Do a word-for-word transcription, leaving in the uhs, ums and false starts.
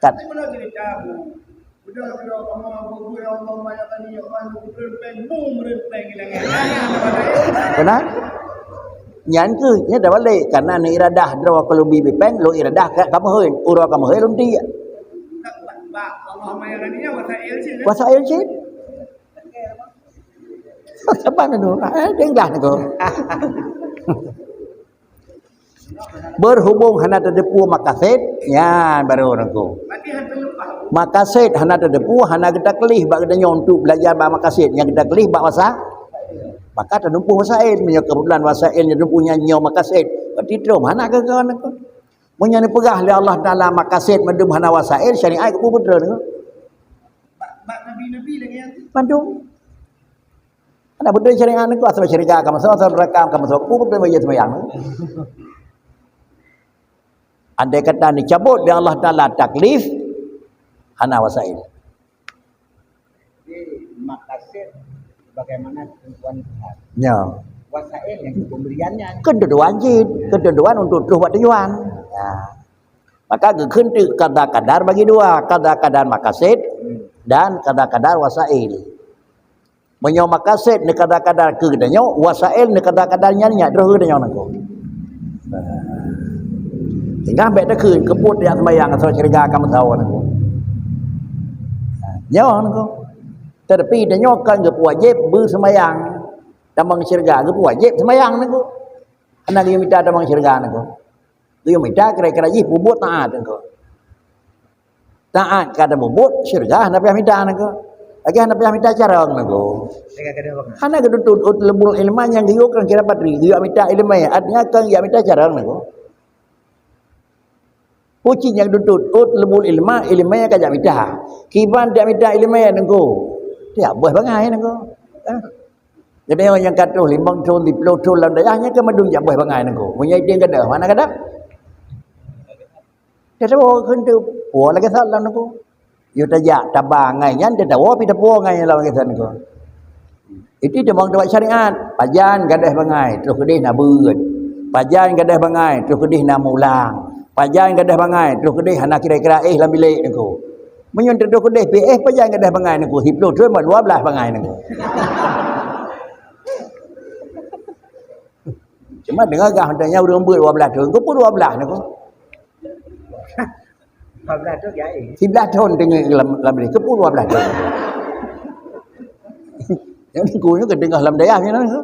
Kat. Tapi mana cerita, Bu? Udah, udah, kamu, Bu, ya Allah, mayat tadi, ya Allah, lu berempeng, bu, berempeng, hilang, hilang. Kenapa? Nyan keuh, nya dah balik. Karena ni iradah droe ka lôn bi bipeng, lôn iradah ka, ka meuhôi. Uroe ka meuhôi lôn tiek. Bak, bak, Allah mayat tadi, ya, wasail sih, kan? Wasail sih. Saban tu. Eh, dengdah tu. Berhubung hana tateupeue makased, nyan baru nangku. Makased hana tateupeue, hana geutaklif bak geutanyoe untuk belajar bak makased, nyang geutaklif bak wasa-, maka tanumpuk wasail. Meunyoe keubeutulan wasail nyang tanumpuk nyan nyoe makased, berarti troh hana keu-keu nangku. Meunyoe neupeugah lé Allah Taala makased mandum hana wasail, syariat geupeubuet troh nangku. Bak, bak nabi-nabi lagèe nyan. Mandum. Hana beutôi syariat nangku, asai syeuruga ka masuk, asai neuraka ka masuk. Peue beutôi bagi seumayang? Andai kata neucabut lé Allah Taala taklif, hana wasail. Jadi, makased bagaimana ketentuan Tuhan. Ya. Wasail yang pemberiannya. Kan tentu wajib, ketentuan untuk terus buat tujuan. Ya. Maka geukheun teuk kadar-kadar bagi dua, kadar-kadar makased dan kadar-kadar wasail. Meunyoe makased neukadar-kadar keu geutanyoe, wasail neukadar-kadar nyan nyak droe geutanyoe nangku. Tinggai bèk takheun keupeue tiep seumayang asai syeuruga ka meusawa nangku. Nyoe nangku. Tetapi tanyoe kan geupeuwajéb beuseumayang. Tamong syeuruga geupeuwajéb seumayang nangku. Hana geumita tamong syeuruga nangku. Geumita kira-kira jih peubuet taat nangku. Taat ka tamubuet, syeuruga hana payah mita nangku. Lagèe hana payah mita carông nangku. Hana geutuntut utlubul ilma nyang geuyue kan kira patri, geuyue mita ileumèe, artinya kan geuyue mita carông nangku. Peue cit nyang geutuntut utlubul ilma, ileumèe ka jak mita. Kiban jak mita ileumèe nangku. Tiep boh bangai nangku. Ha? Jadi orang nyang ka troh limong thon, siplôh thon lam dayah nyan kan mandum jak boh bangai nangku. Meunyoe idéng gadôh, mana gadôh? Teutabôh kheun teuh, puwoe lagèe salam nangku. Yôh tajak taba ngai nyan teutabôh pi tapuwoe ngai lam lagèe salam nangku. Itu teuma teubat syariat. Pajan gadôh bangai, troh keudeh na beuet. Pajan gadôh bangai, troh keudeh na mulang. Pajan gadôh bangai, troh keudeh hana kira-kira éh lam bilék nangku. Meunyoe troh keudeh pi éh pajan gadôh bangai nangku, siplôh thon dua blaih bangai nangku. Cuma deungoe gah, tanya ureueng beuet dua blaih thon, keupeue dua blaih nangku? Dua blaih thon ya, eh. Siblaih thon teungoh lam, lam bilék, keupeue dua blaih thon? Nyang nangku nyoe keuteungoh lam dayah nyoe.